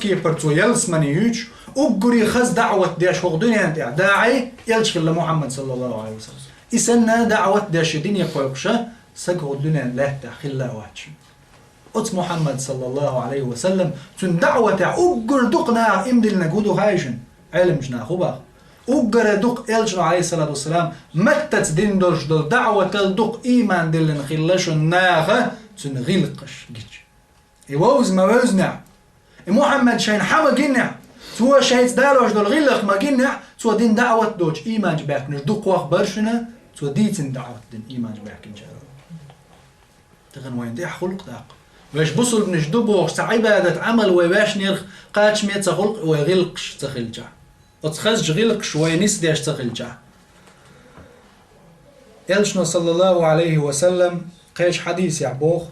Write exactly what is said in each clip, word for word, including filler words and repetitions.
кепара цо ялсамане юьйцуш, уггаре хаза даӀват деш хӀокху дуьнен тӀехь даӀий, элча хилла Мухьаммад саллаллаху Ӏалайхи ва саллам. И санна даӀват деш, дине кхойкхуш саг хӀокху дуьнен лаьттахь хилла а вац. Оцу Мухьаммад саллаллаху Ӏалайхи ва саллам, цуьнан даӀватехь уггар дукха наха иман диллинарг хӀун ду хаий шуна? Ӏеламчу наха хӀун боху? Уггар дукха элчано, Ӏалайхиссалату вассалам, маттаца дина долуш долу даӀватал дукха иман диллина хилла шуна наха цуьнан гӀиллакхаш гича. И вовза ма вевзинехь, и Мухьаммад шайна хьан ма гинехь, цо шайца далош долу гӀиллакх ма гинехь, цо дина даӀват доцуш иман чу баьхкинарш дукхох бара шуна, цо дийцина даӀват дина иман чу баьхкинчарах. Тахана вайна тӀехь хуьлу-кх тӀаккха. Вайша бусулбанаш ду бохуш цхьа Ӏибадат, Ӏамал вай вешнарх кхачаме ца хуьлу-кх, вай гӀиллакхаш ца хилчахь. Оцу хазачу гӀиллакхаш вай нисдеш ца хилчахь. Элчано, саллаллаху Ӏалайхи ва саллам, кхечу хьадисехь боху,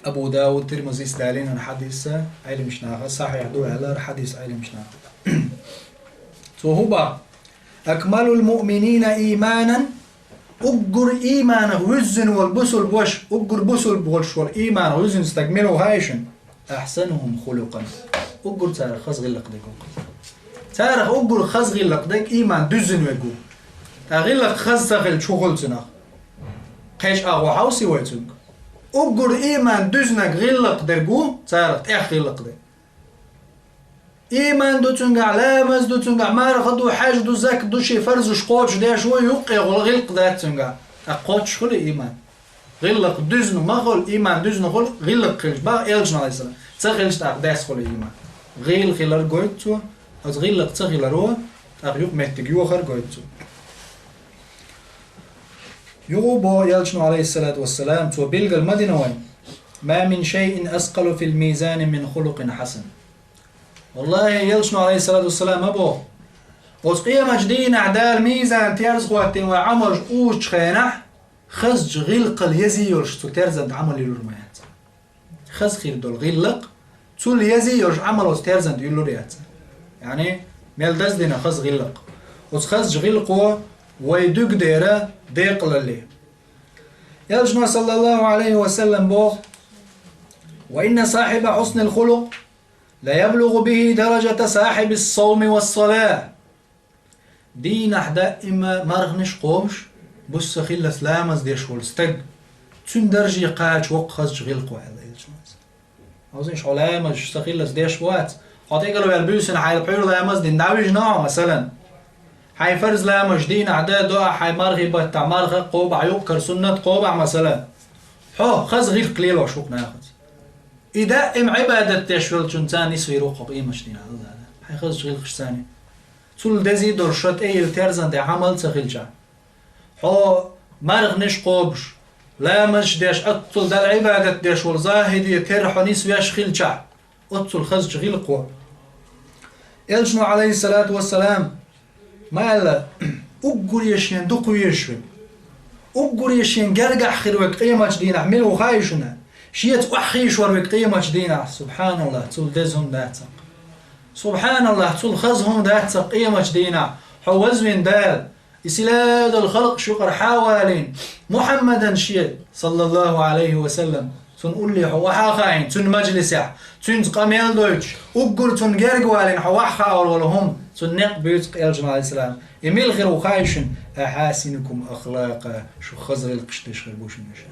Абу Дауд, Тирмизис далийнарг хьадис, Ӏеламчу наха сахьихь ду аьлла хьадис Ӏеламчу наха. Цо хӀун боху? «Акмалул муъминина ийманан», уггар ийманах вуьззина волу бусулба ваша, уггар бусулба волуш волу ийманах вуьззина стаг мила ву хаий шуна? «Ахьсанухум хулукъан». Уггар царах хаза гӀиллакх дерг ву. Царах уггар хаза гӀиллакх дерг ийман дуьззина верг ву. Ткъа гӀиллакх хаза ца хилча хӀун хуьлу цунах? Кхечу агӀор хьовсий вай цуьнга? Уггар ийман дуьзинарг гӀиллакх дерг ву, царах тӀех гӀиллакх дерг. Ийман ду цуьнгахь, ламаз ду цуьнгахь, марха ду, хьаьж ду, закат ду, шен фарзаш кхочушдеш ву, юккъехула гӀиллакх дац цуьнгахь. ТӀаккха кхоччуш хуьлий ийман? ГӀиллакх дуьзна ма хуьлу, ийман дуьзна хуьлу, гӀиллакх хилча боху элчано, Ӏалайхиссалам. Ца хилча тӀаккха даьсса хуьлу ийман. ГӀийла хилар гойту цо, оцу гӀиллакх ца хиларо, тӀаккха юкъаметтиг йохар гойту цо. Юха боху элчано, Ӏалайхиссалату вассалам, цо билгал ма дина вайн: «Ма мин шайин аскъалу фил мизани мин хулукъин хьасан». Валлахи, элчано, Ӏалайхиссалату вассалам, ма боху: «Оцу къематчу дийнахь Дала мизан терза хӀоттийна вайн Ӏамалш узучу хенахь, хазачу гӀиллакхал еза йолуш цу терзан тӀе Ӏамал юьллур ма яц». Хаза хир долу гӀиллакх, цул еза йолуш Ӏамал оцу терзан тӀе юьллур яц. Яъни, мел даздина хаза гӀиллакх. Оцу хазачу гӀиллакхо вай дуьгу дера декъалалле. Элчано, саллаллаху Ӏалайхи ва саллам, боху: «Ва инна сахьиба хьуснил хулукъ ла яблугу бихи даражата сахьибис сауми вас сала». Дийнахь даима марханаш кхобуш, буса хиллалц ламаз деш волу стаг, цуьнан дарже кхача воккха хазачу гӀиллакхо, аьлла элчано. Хьовсийша, хьо ламазаш са хиллалц деш вац, хьо тӀекӀел ваьлла буьйсанна хьайла пхьуьйра ламаз дина дӀавижина хьо, масалан. Хьайн фарз ламазаш дийнахь дан доахь, хьайн мархи баттахь марха а кхобахь, юккъера суннат а кхобахь, масалан. Хьо хаза гӀиллакх лелош ву-кх нахаца. И даима Ӏибадат деш волчунна царна нисвийр ву-кх хьо къематчу дийнахь, Аллах Дала. Хьайн хазачу гӀиллакхашца царна. Цул дезий долуш ша тӀе йилла терзан тӀе Ӏамал ца хилчахь. Хьо марханаш кхобуш, ламазаш деш, оццул Далла Ӏибадат деш волу захьиде терра хьо нисвеш хилчахь, оццул хазачу гӀиллакхо. Элчано, Ӏалайхиссалату вассалам, ма аьлла: «Уггаре шен дукха везаш верг, уггаре шен гергахь хир верг къематчу дийнахь мила ву хаий шуна? Шеца охьахийшор верг къематчу дийнахь». СубхьаналлахӀ, цул деза хӀума дац-кх. СубхьаналлахӀ, цул хаза хӀума дац-кх къематчу дийнахь, хьо вазвина Дала, и силадала халкъаш юкъара хьа а валийна, Мухьаммадан шен, саллаллахӀу Ӏалайхи ва саллам, цунна улле хьо охьа а хаийна, цуьнан мажлисехь, цуьнца къамел а дойтуш, уггар цунна герга а валийна хьо охьахаар волу хӀума, цунна некъ буьйцу-кх элчано, Ӏалайхиссалам. И мила хир ву хаий шуна? «Ахьасинукум ахлакъа», шух хаза гӀиллакхаш деш хир бу шуна уьш.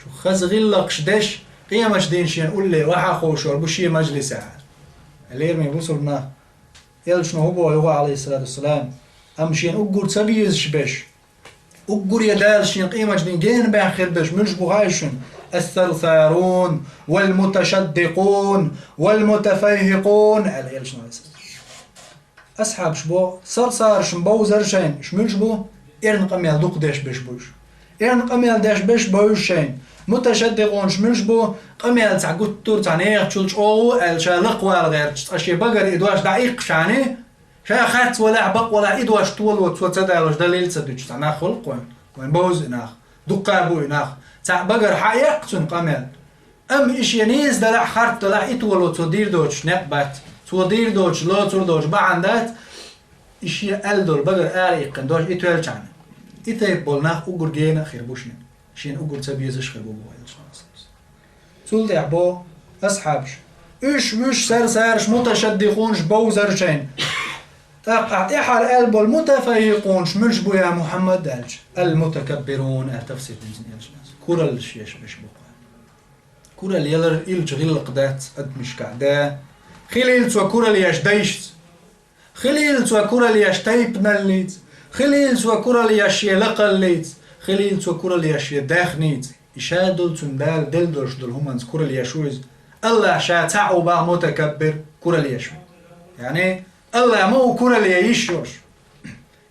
Шух хаза гӀиллакхаш деш, къематчу дийнахь шена улле охьа а ховшор бу шен мажлисехь. Лераме бусулба нах, элчано хӀун боху юха, Ӏалайхиссалату вассалам, амма шена уггар ца безаш берш, уггаре Дала шена къематчу дийнахь генабехь хир берш муьлш бу хаий шуна? «Ас-сарсарун, вал муташаддикъун, вал мутафайхӀикъун», аьлла элчано, Ӏалайхиссалам. Асхьабаш боху, сарсарашна бовзар шайна, уьш муьлш бу? Эрна къамел дукха деш берш бу уьш. Эрна къамел деш берш бу уьш шайна. Муташаддикъунаш муьлш бу? Къамел цхьа гуттар а, цхьа нехан чул чӀогӀа ву аьлла, ша лакхавала гӀерташ, цкъа шен багара и дош дӀаиккхичхьана, ша харц валахь, бакъ валахь, и дош толо цо ца далош далил ца дуьтуш цхьа нах хуьлу-кх вайн. Вайн бовза и нах. Дуккха а бу и нах. Цхьаъ багара хьаэккха цуьнан къамел. Амма и шен нийса далахь, харц далахь, и толо цо дийр доцуш некъ бац. Цо дийр доцуш, лоцур доцуш бахьана дац. И шен аьлла долу багара ара иккхина дош и тоьллачхьана. И тайпа болу нах уггар гена а хир бу шуна. Шена уггар ца безаш а хир бу, боху элчано. Цул тӀаьхьа боху асхьабаш: Уьш, вуьш сарсараш муташаддикъунаш бовзараш шайна. ТӀаккха ахь тӀаьхьара аьлла болу мутафайхьикъунаш муьлш бу, я Мухьаммад, аьлча, ал-мутакаббирун аьлла тафсир дина элчано. Кураллаш еш берш бу-кх. Куралла ялар илча гӀиллакх дац адамашкахь, да. Хилийла цо куралла еш дайшца. Хилийла цо куралла еш тайпаналлица. Хилийла цо куралла еш шен лакхаллица. Хилийла цо куралла еш шен даьхница. И ша долу цунна Дала делла долуш долу хӀуманца куралла еш ву иза. АллахӀ ша цхьаъ ву боху мутакаббир, куралла еш ву. Яъни, АллахӀ ма ву куралла ян йиш йолуш.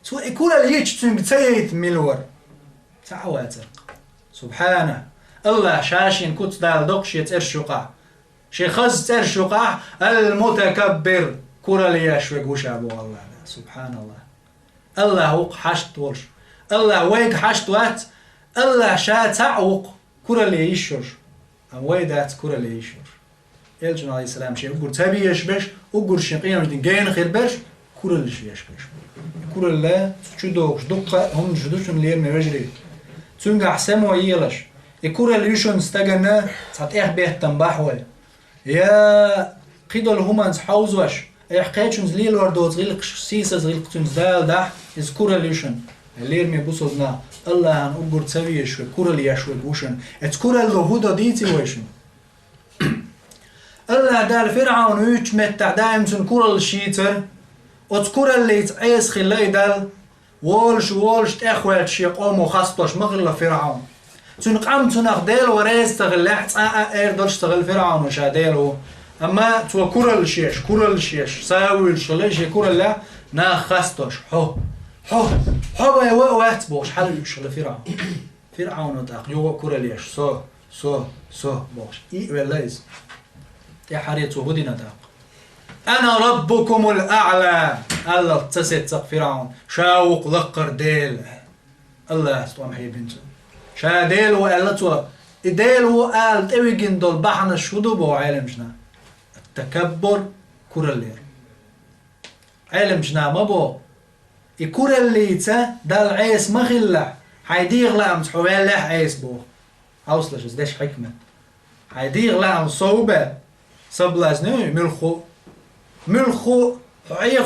Цо и куралла йича цуьнга ца яйта мила вара? Цхьаъ вацара-кх. Субхьана! АллахӀ ша шен куц дала доккху шен цӀерш юкъахь. Шен хаза цӀерш юкъахь, ал-мутакаббир, куралла еш верг ву ша боху АллахӀ. СубхьаналлахӀ! АллахӀ ву-кх хьашт волуш. АллахӀ вайга хьашт вац, АллахӀ ша цхьаъ ву-кх куралла ян йиш йолуш. Амма вай дац куралла ян йиш йолуш. Элчано, Ӏалайхиссалам, шен уггар ца везаш берш, уггар шен къематдийнахь гена хир берш, кураллаш еш берш. Куралла чу догӀуш дуккха а хӀуманаш ду шуна, лераме вежарий. Цуьнгахь само елаш. И куралла ю шуна стагана цхьа тӀехбеттам бахьа вай. Я кхидолу хӀуманца хьовзош, айхьа кхечуьнца лелор доцу гӀиллакхаш, сийсаза гӀиллакх цуьнца даладахь, иза куралла ю шуна. Лераме бусалба нах, АллахӀана уггар ца везаш верг, куралла еш верг ву шуна. Эцу куралло хӀун до дийци вай шуна? АллахӀ Дала ФирӀавн вуьйцучу меттехь даим цунна кураллаш йийцара. Оцу кураллица Ӏеса хилла и Далла. Волуш, волуш, тӀехваьлча шен къомо хастош ма хилла ФирӀавн. Цуьнан къам цунах Дела ван реза ца хиллехь, цкъа а эр долуш ца хилла ФирӀавно ша Дела ву. Амма цо кураллаш еш, кураллаш еш, са а вуьйлуш хилла шен кураллехь нах хастош: «Хьо, хьо, хьо вайн ван а вац», – бохуш, хьалавуьйш хилла ФирӀавн. ФирӀавно тӀаккха юха а куралла еш: «Со, со, со», – бохуш, и а велла иза. ТӀаьххьара цо хӀун дина тӀаккха? «Ана раббукумул аӀла», – аьлла ца сеццакх ФирӀавн, ша ву-кх лакхара Дела. АллахӀа тӀом хьебина цунна. Ша Дела ву аьлла цо, и Дела ву ала тӀевигина долу бахьанаш хӀун ду боху Ӏеламчу наха? Ат-такаббур, куралла яр. Ӏеламчу наха ма боху, и кураллица Далла Ӏеса ма хилла, хьайн дегӀан лаамца хьо ваьллехь а Ӏеса боху. Хьовсалаш, иза деш хьикмат. Хьайн дегӀан лаам сов бен, соблазн ю, муьлхха а, муьлхха а хьо Ӏеха